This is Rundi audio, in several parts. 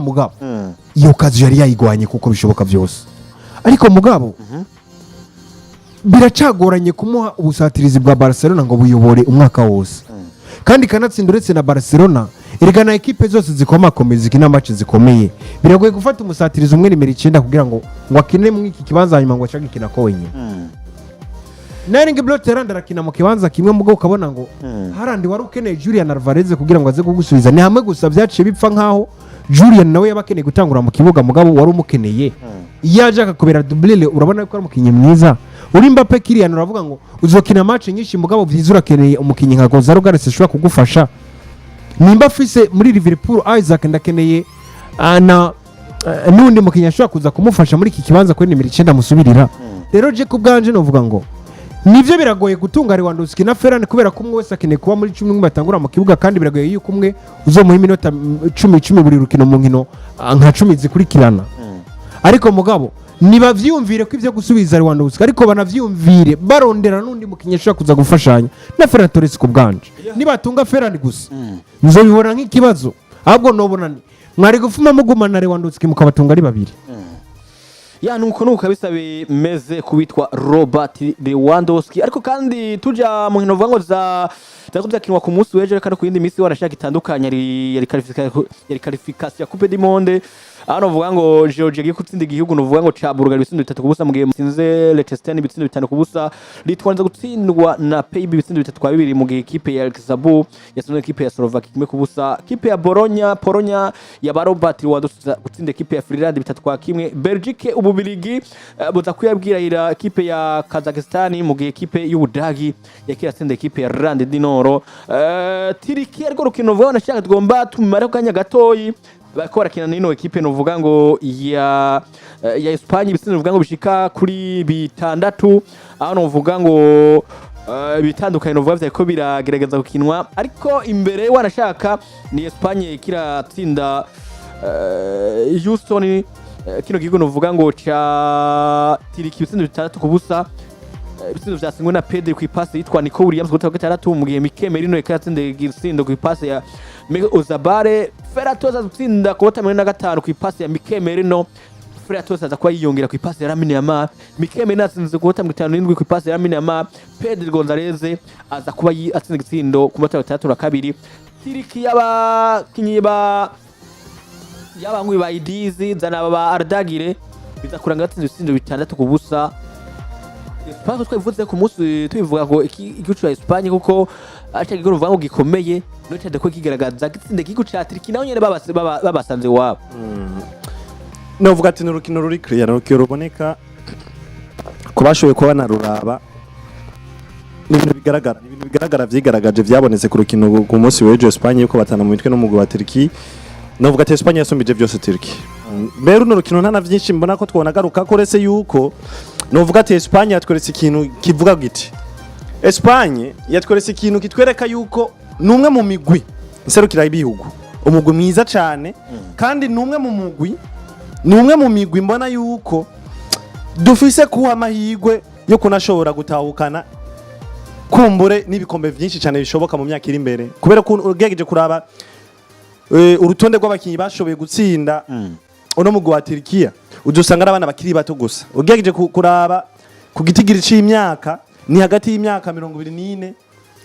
Mugabo iyo kazi yari yayigwanye kuko bishoboka byose, ariko mugabo biracagoranye kumuha ubusatirizi bwa Barcelona ngo buyobore umwaka wose, kandi kanatsinda. Uretse na Barcelona erega, na ekipe zose zikomakomeye zikina match zikomeye, biragoye gufata umusatirizi umwe nimero 9 kugira ngo akine muri iki kibanza, hanyuma ngo ashake gukina ko wenyine. Erling Braut Haaland arakina mu kibanza kimwe, mugabo ukabona ngo Haaland wari ukeneye Julian Alvarez kugira ngo aze kugusubiza. Ni hamwe gusa byaciye bipfa nkaho Julian nawe yaba akeneye gutangura mu kibuga, mugabo wari umukeneye iyo aje akakubera doublure. Urabona ko ari umukinnyi mwiza uri Mbappe. Kylian, uravuga ngo uzokina match nyinshi, mugabo byiza urakeneye umukinnyi nka Gonzalo Garcia ashobora kugufasha. Nimba afise muri Liverpool Isak, ndakeneye na n'undi mukinnyi ashobora kuza kumufasha muri iki kibanza kuri nimero 9 amusubirira. Rero je ku bwanje novuga ngo nibyo, biragoye gutunga Lewandowski na Ferran kubera ko umwe wese akeneye kuba muri 11 batangura mu kibuga, kandi biragoye yuko umwe uzomuha iminota 10 10 buri rukino mu nkino nka 10 zikurikirana. Ariko mugabo nibavyumvire ko ivyo gusubiza Lewandowski, ariko banavyumvire barondera n'undi mukinnyi ashobora kuza gufashanya na Ferran Torres. Ku bwanje, nibatunga Ferran gusa nzobibona nk'ikibazo, ahubwo nobona ni mwari gufuma mugumana Lewandowski mukabatunga ari babiri. Ya, nuko kabisa bimeze kubitwa Robert Lewandowski. Ariko kandi tuja mu nkino vuga ngo za zariko zakinwa ku munsi w'ejo, kandi ku yindi minsi wanashaka itandukanye, yari qualification ya Coupe du Monde, aho novuga ngo Georgia igiye gutsinda igihugu novuga ngo ca Bulgaria ibitsindo 3-0, mu gihe mutsinze Liechtenstein ibitsindo 5-0. Litwanza gutsindwa na Pays-Bas ibitsindo 3-2, mu gihe ikipe ya Luxembourg yatsinze ikipe ya Slovakia 1-0. Ikipe ya Bologna, Pologne ya ba Robert Lewandowski, gutsinda ikipe ya Finland 3-1. Belgique, Ububirigi, buza kuyabwirahira ikipe ya Kazakhstan, mu gihe ikipe y'Ubudagi yakira atsinda ikipe ya Irlande du Nord. Turquie, ariko rukino vuga nashaka tugomba tumare kanya gatoyi, bariko barakina n'ino ekipe novuga ngo ya Espagne ibitsindo novuga ngo bishika kuri 6, aho novuga ngo ibitandukanye novuga vyariko biragerageza gukinwa. Ariko imbere wanashaka ni Espagne kiratsinda Houston, kino gihugu novuga ngo ca Turquie ibitsindo 6-0. Ibitsindo vyatsinzwe na Pedri ku ipasi yitwa Nico Williams ku gatandatu, mu gihe Mikel Merino yari yatsinze igitsindo ku ipasi ya Mikel Oyarzabal. Ferran Torres aza gutsinda ku minota 45 ku ipasi ya Mikel Merino. Ferran Torres aza kuba yiyongera ku ipasi ya Lamine Yamal. Mikel Merino atsinze ku minota 57 ku ipasi ya Lamine Yamal. Pedri Gonzalez aza kuba atsinze igitsindo ku minota 62. Turquie y'abakinyi ba y'abanywi ba Idizi zana ba Arda Güler biza kuranga batsinze ibitsindo 6-0. Espagne twabivuze ku munsi tubivuga ngo igihugu ca Espagne kuko aca igihugu uvuga ngo gikomeye no cyane ko kigaragaza gitsinda igihugu ca Turquie, naho nyene babasanze iwabo. Novuga ati ni urukino ruri clear, ni urukino ruboneka ku bashoboye kuba banaruraba. Ni ibintu bigaragara, ni ibintu bigaragara vyigaragaje, vyabonetse ku rukino ku munsi w'ejo. Espagne yuko batana mu mitwe n'umugwi wa Turquie, novuga ati Espagne yasumbije vyose Turquie. Mbere runo rukino nta na vyinshi mbona ko twonagaruka ko, uretse yuko novuga ati Espagne yatweretse ikintu kivuga giti Espagne yatweretse ikintu kitwereka yuko ni umwe mu migwi nserukira ibihugu, umugwi mwiza cane, kandi ni umwe mu mugwi, ni umwe mu migwi mbona yuko dufise kuha amahirwe yo kunashobora gutahukana kumbure n'ibikombe vyinshi cyane bishoboka mu myaka iri imbere, kubera ko ugerageje kuraba urutonde rw'abakinyi bashoboye gutsinda uno mugwi wa Turkiya, uzosanga ari abana bakiri bato gusa. Ugerageje kuraba ku gitigiri c'imyaka, ni hagati y'imyaka 24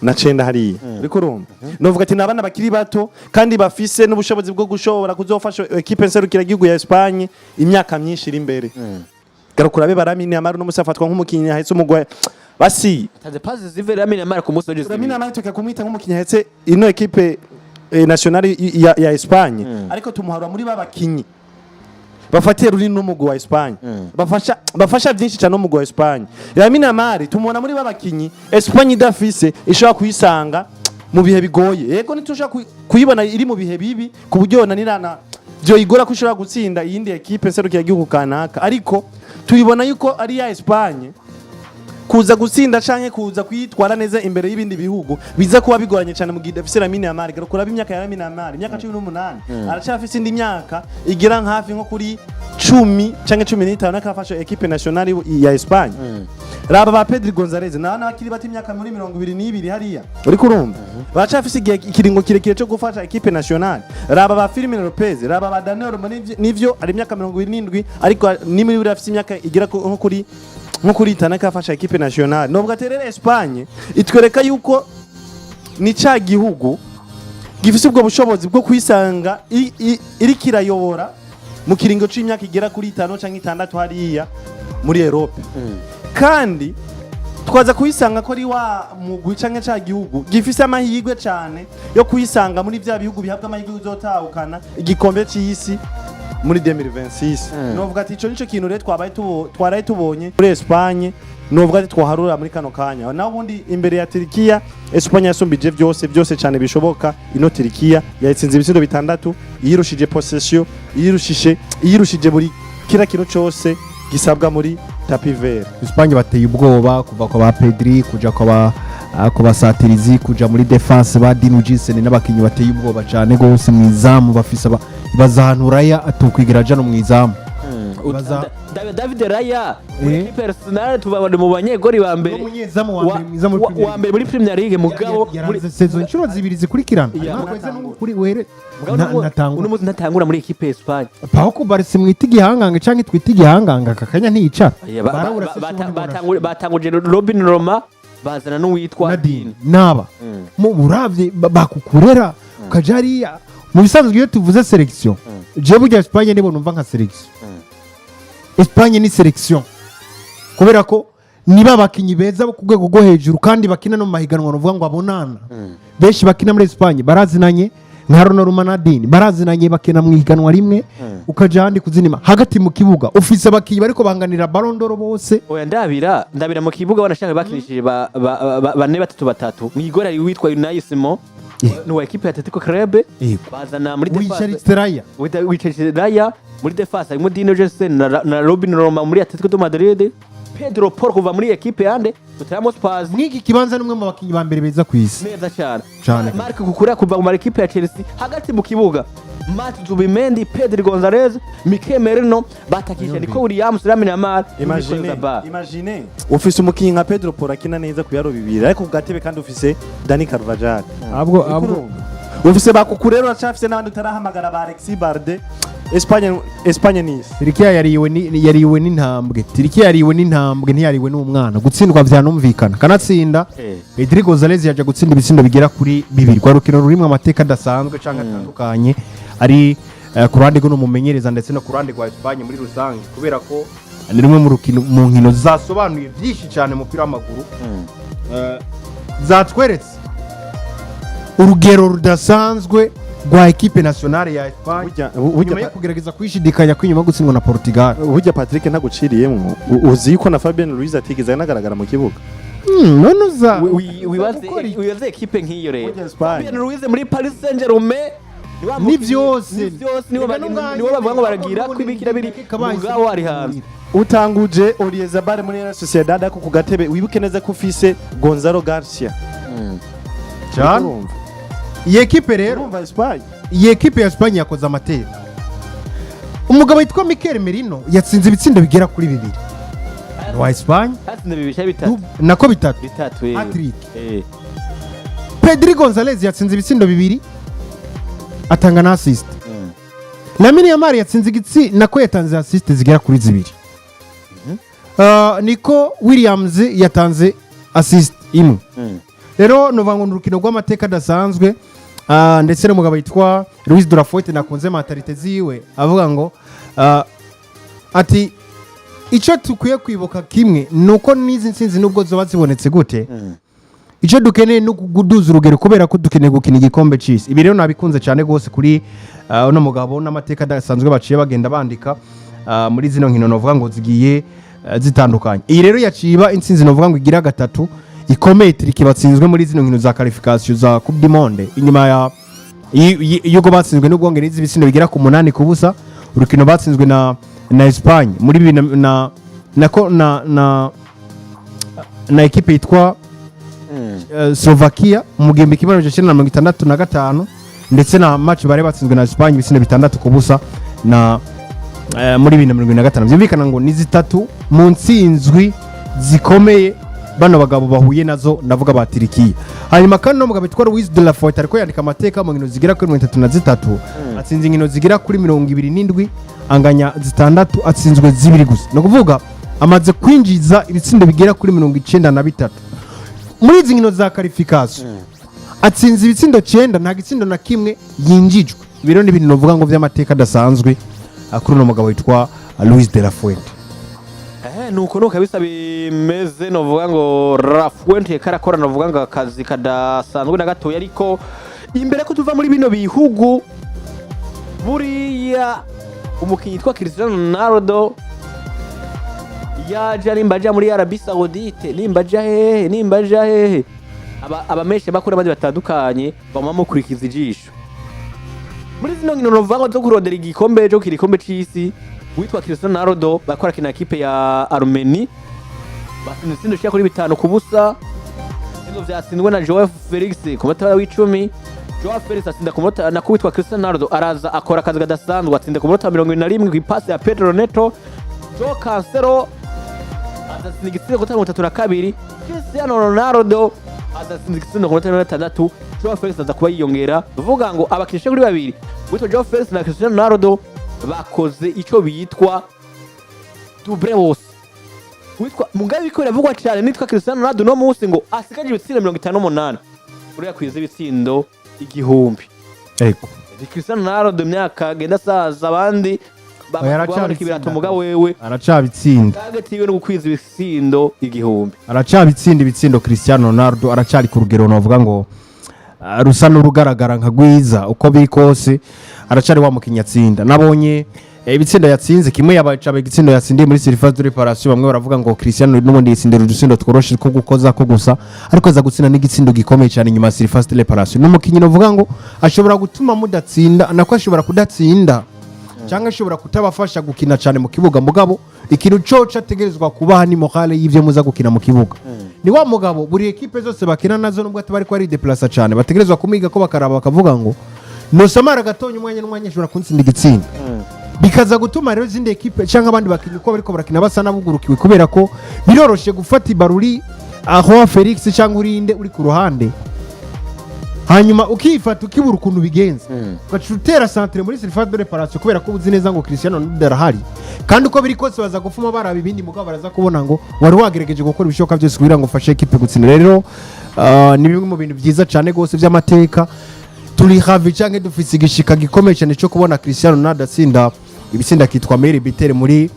na 9 hariya. Uriko urumva, novuga ati ni abana bakiri bato kandi bafise n'ubushobozi bwo gushobora kuzofasha ekipe nserukiragihugu ya Espagne imyaka myinshi iri imbere. Garuka urabe ba Lamine Yamal, uno musi afatwa nk'umukinyi ahetse umugwi basi. Tanze passe zive Lamine Yamal ku munsi w'ejo. Lamine Yamal tuka kumwita nk'umukinyi ahetse ino ekipe nationale ya Espagne, ariko tumuharura muri ba bakinyi bafatiye runini n'umugwi wa Espagne, bafasha byinshi cyane n'umugwi wa Espagne. Lamine Yamal tumubona muri ba bakinyi Espagne idafise ishobora kuyisanga mu bihe bigoye. Yego, ntitushobora kuyibona iri mu bihe bibi ku buryo yonanirana byoyigora ko ishobora gutsinda iyindi ekipe nserukiragihugu kanaka, ariko tuyibona yuko ari ya Espagne kuza gutsinda canke kuza kwitwara neza imbere y'ibindi bihugu biza kuba bigoranye cyane mu gihe idafise Lamine Yamal. Garuka urabe imyaka ya Lamine Yamal, imyaka 18, aracyafise indi myaka igira hafi nko kuri 10 canke 15 akafasha équipe nationale ya Espagne. Raba ba Pedri Gonzalez na n'abakiri bato, imyaka muri 22 hariya, uriko urumva baracafise igihe, ikiringo kirekire cyo gufasha équipe nationale. Raba ba Fermin Lopez, raba ba Daniel Olmo, nivyo ari imyaka 27, ariko ni muri buriya afise imyaka igera nko kuri 5 akafasha équipe nationale. Nubwo aterera Espagne itwereka yuko ni ca gihugu gifise ubwo bushobozi bwo kwisanga iriko irayobora mu kiringo c'imyaka igera kuri 5 canke 6 hariya muri Europe, kandi twaza kuyisanga ko ari wa mugwi canke ca gihugu gifise amahirwe cane yo kuyisanga muri vya bihugu bihabwa amahirwe kuzotahukana igikombe c'isi muri 2026. Novuga ati ico nico kintu rero twaraye tubonye muri Espagne. Novuga ati twaharura muri kano kanya, naho ubundi imbere ya Turkiya, Espagne yasumbije vyose vyose cane bishoboka. Ino Turkiya yayitsinze ibitsindo 6, yirushije possession, yirushije buri kira kintu cose gisabwa muri tapis vert. Espagne bateye ubwoba kuva kwa ba Pedri kuja kwa ba ku basatirizi, kuja muri défense ba Dean Huijsen n'abakinyi bateye ubwoba cyane gose. Mu izamu bafise baza ahantu Raya atukwigira aja no mu izamu. David Raya muri équipe Arsenal tubabona mu banyegori ba mbere. Umunyezamu wa mbere mwiza muri Premier wa mbere muri Premier League, mugabo muri Yaranze saison inshuro zibiri zikurikirana. Yeah. Umwaka weze n'ukuri were Mugabo natangura. Uno munsi ntatangura muri équipe Espagne. Pau Cubarsi mwita igihangange canke twita igihangange, aka kanya ntiyicara. Yeah, Barabura se ubundi batanguje Robin Roma, bazana n'uwitwa Nadine naba mu uravye bakukurera ukaja hariya. Mu bisanzwe iyo tuvuze sélection, je burya Espagne nibo numva nka sélection. Espagne ni sélection kubera ko niba abakinyi beza bo ku rwego rwo hejuru kandi bakina no mu mahiganwa, nuvuga ngo abonana benshi bakina muri Espagne barazinanye, nka Ronaldo na Nadine barazinanye, bakina mu ihiganwa rimwe. Ukaja ahandi kuzinima hagati mu kibuga ufise abakinyi bariko banganira Ballon d'Or bose. Oya, ndabira mu kibuga banashaka bakinishije bane batatu batatu. Mwigora ari witwa Unai Simon, ni wa équipe ya Atletico Club. Bazana muri défense Wicaritse Raya. Wicaritse Raya. Muri défense harimo Dean Huijsen na Robin Roma muri Atletico de Madrid, Pedro Porro kuva muri équipe yande Tottenham Hotspur. Mw'iki kibanza ni umwe mu bakinyi ba mbere beza ku isi. Neza cyane. Cane. Marc Cucurella kuva mu équipe ya Chelsea. Hagati mu kibuga Martin Zubimendi, Pedri Gonzalez, Mikel Merino batakisha Nico Williams, Lamine Yamal, Nico Imagine, Zabal. imagine ufise umukinyi nka Pedro Porro akina neza ku biharo 2, ariko ku gatebe kandi ufise Dani Carvajal. Abwo Ufise ba Cucurella, uracafise n'abandi utarahamagara ba Alexis Balde. Espagne, Espagne nisi. Tirikiya yariwe n'intambwe. Tirikiya yariwe n'intambwe, ntiyariwe n'umwana. Gutsindwa vyanumvikana, kanatsinda. Pedri Gonzalez yaje gutsinda ibitsindo bigera kuri 2 rwa rukino rurimwo amateka adasanzwe canke atandukanye, ari ku ruhande rw'umumenyereza ndetse no ku ruhande rwa Espagne muri rusange, kubera ko ni rumwe mu rukino, mu nkino zasobanuye byinshi cyane mu mupira w'amaguru, zatweretse urugero rudasanzwe rwa équipe nationale ya Espagne Burya nyuma yo kugerageza kwishidikanya kw'inyuma yo gutsindwa na Portugal. Burya Patrick, ntaguciriyemwo, uzi yuko na Fabian Ruiz atigeze anagaragara mu kibuga. None uza Wibaze gukora iki? Wibaze équipe nk'iyo rero. Burya Espagne. Fabian Ruiz muri Paris Saint-Germain ni wa Ni vyose. Ni vyose, nibo Reka n'umwanya nibo bavuga ngo baragira n'ubundi kwibikira biri kabahise mugabo ari hanze. Utanguje Oyarzabal muri Real Sociedad, ariko ku gatebe wibuke neza ko ufise Gonzalo Garcia. Cyane. Urumva? Iyi ekipe rero, Urumva Espagne. iyi ekipe ya Espagne yakoze amateka. Umugabo witwa Mikel Merino yatsinze ibitsindo bigera kuri 2, ni wa Espagne. Hatsinze 2 cyangwa 3? Nako 3. 3. Hat-trick. Pedri Gonzalez yatsinze ibitsindo 2, atanga na assist. Lamine Yamal yatsinze igitsi nako yatanze assist zigera kuri 2. Nico Williams yatanze assist 1. Rero nuvuga ngo ni urukino rw'amateka adasanzwe. Ndetse n'umugabo witwa Luis de la Fuente nakunze mentalité ziwe, avuga ngo ati icyo dukwiye kwibuka kimwe ni uko n'izi nsinzi nubwo zoba zibonetse gute, icyo dukeneye ni ukuduza urugero kubera ko dukeneye gukina igikombe cy'isi. Ibi rero nabikunze cyane rwose kuri uno mugabo n'amateka adasanzwe baciye bagenda bandika muri zino nkino novuga ngo zigiye zitandukanye. Iyi rero yaciye iba intsinzi novuga ngo igira gatatu ikomeye Turquie batsinzwe muri zino nkino za qualification za Coupe du Monde, inyuma ya yuko batsinzwe n'Ubwongereza ibitsindo bigera ku 8-0, urukino batsinzwe na Espagne muri bibiri na na na na na ekipe yitwa Slovakia mu 1965, ndetse na match bari batsinzwe na Espagne ibitsindo 6-0 na Muri 2025, byumvikana ngo ni zitatu mu ntsinzwi zikomeye bano bagabo bahuye nazo, ndavuga ba Turikiya. Hanyuma kandi no mugabo witwa Luis de la Fuente ariko yandika amateka mu nkino zigera kuri 33, atsinze inkino zigera kuri 27, anganya zitandatu, atsinzwe zibiri gusa. Ni ukuvuga amaze kwinjiza ibitsindo bigera kuri 93 muri izi nkino za qualification, atsinze ibitsindo cyenda, nta gitsindo na kimwe yinjijwe. Ibi rero ni ibintu novuga ngo by'amateka adasanzwe kuri uno mugabo witwa Luis de la Fuente. Nuko kabisa bimeze. Novuga ngo La Fuente karakora, novuga ngo akazi kadasanzwe na gatoya. Ariko imbere ko tuva muri bino bihugu, buriya umukinnyi yitwa Cristiano Ronaldo yaje, nimba aja muri Arabie Saoudite, nimba aja hehe, nimba aja hehe, aba abameshe bakuru abandi batandukanye bama mukurikiza ijisho muri zino nkino novuga ngo zo kurondera igikombe cyo kirikombe c'isi. Witwa Cristiano Ronaldo bakora kina ekipe ya Armenie, batsinze ibitsindo bishika kuri 5-0. Ibitsindo vyatsinzwe na Joao Felix ku munota w'icumi. Joao Felix atsinda ku munota, na witwa Cristiano Ronaldo araza akora akazi kadasanzwe, atsinda ku munota wa 71 ku ipasi ya Pedro Neto. Joao Cancelo azatsinda igitsindo ku munota 32. Cristiano Ronaldo azatsinda igitsindo ku munota wa 60. Joao Felix aza kuba yiyongera. Uvuga ngo abakinnyi kuri babiri, witwa Joao Felix na Cristiano Ronaldo, bakoze ico bitwa doublé bose. Witwa mugabe biko biravugwa cyane nitwa Cristiano Ronaldo no munsi ngo asigaje ibitsindo 58 uriya kwiza ibitsindo 1000. Ni Cristiano Ronaldo, imyaka agenda asaza, abandi Oya, baboneka ibirato, aracabitsinda. mugabo wewe Aracabitsinda. target yiwe no gukwiza ibitsindo 1000. Aracabitsinda ibitsindo. Cristiano Ronaldo aracari ku rugero navuga ngo rusa n'urugaragara nka rwiza. Uko biri kose aracari wa mukinnyi atsinda. Nabonye ibitsindo yatsinze, kimwe yabacabe igitsindo yatsindiye muri surface de réparation. Bamwe baravuga ngo Cristiano n'ubundi yitsindira udutsindo tworoshe two gukoza ko gusa, ariko aza gutsinda n'igitsindo gikomeye cyane nyuma ya surface de réparation. Ni umukinnyi navuga ngo ashobora gutuma mudatsinda, nako ashobora kudatsinda cyangwa ashobora kutabafasha gukina cyane mu kibuga, mugabo ikintu coco ategerezwa kubaha ni morale y'ibyo muza gukina mu kibuga. Ni wa mugabo buri ekipe zose bakina nazo, nubwo ataba ariko arideplasa cyane, bategerezwa kumiga ko bakaraba bakavuga ngo nosamara gatonya umwanya n'umwanya ashobora kuntsinda igitsinda. Bikaza gutuma rero izindi ekipe cyangwa abandi bakinnyi uko bariko barakina basa n'abugurukiwe, kubera ko biroroshe gufata ibaro uri aho Felix cyangwa urinde uri ku ruhande, hanyuma ukifata ukibura ukuntu bigenza, ugaca utera centre muri surface de réparation, kubera ko uzi neza ngo Cristiano Ronaldo arahari. Kandi uko biri kose baza gufuma baraba ibindi, mugabo baraza kubona ngo wari wagerageje gukora ibishoboka byose kugira ngo ufashe ekipe gutsinda. Rero ni bimwe mu bintu byiza cyane rwose by'amateka. Turi havi cyangwa dufise igishika gikomeye cyane cyo kubona Cristiano Ronaldo atsinda ibitsinda, akitwa meilleur buteur muri